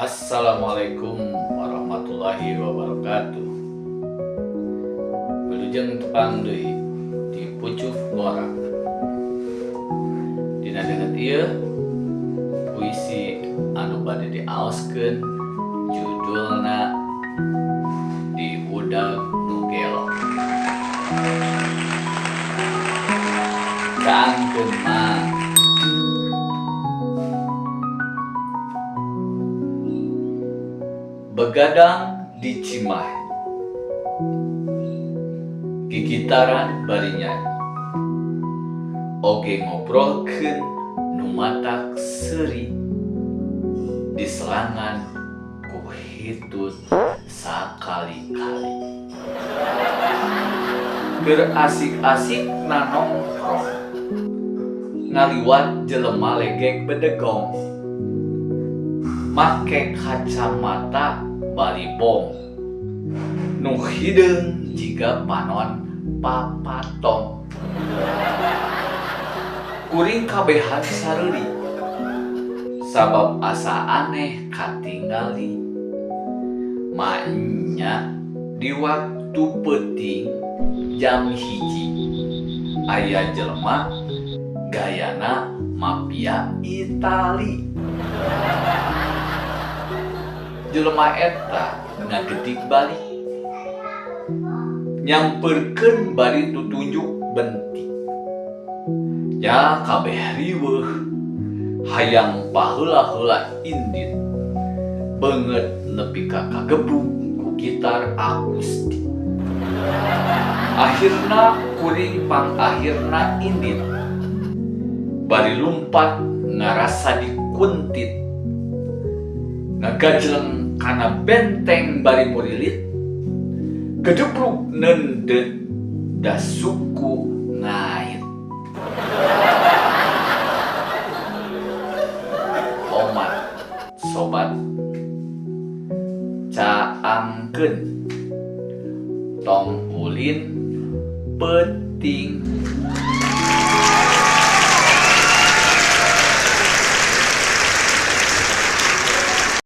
Assalamualaikum warahmatullahi wabarakatuh. Wilujeng tepang deui di Pucuk Ngora. Dina danget ieu puisi anu bade diaoskeun judulna Di Udag Nu Gelo. Caangkeun mah. Begadang di Cimahi, gigitaran bari nyanyi, oge ngobrolkeun nu matak seuri, diselangan ku hitut sakali-kali. Keur asik-asikna nongkrong, ngaliwat jelema legeg bedegong, make kacamata balibong, nu hideung jiga panon papatong. Kuring kabehan sareuri, sabab asa aneh katingali. Maenya di waktu peuting jam 1 aya jelema gayana mafia Itali. Jelema eta ngagedik balik, nyamperkeun bari tutunjuk bentik. Ya kabeh riweuh, hayang paheula-heula indit, beungeut nepi ka kagebug ku gitar akustik. Akhirna kuring pangahirna indit, bari lumpat ngarasa dikuntit. Ngagajleng kana benteng bari murilit, gedebrug neundeut da suku ngait. Omat sobat, caangkeun tong ulin peuting.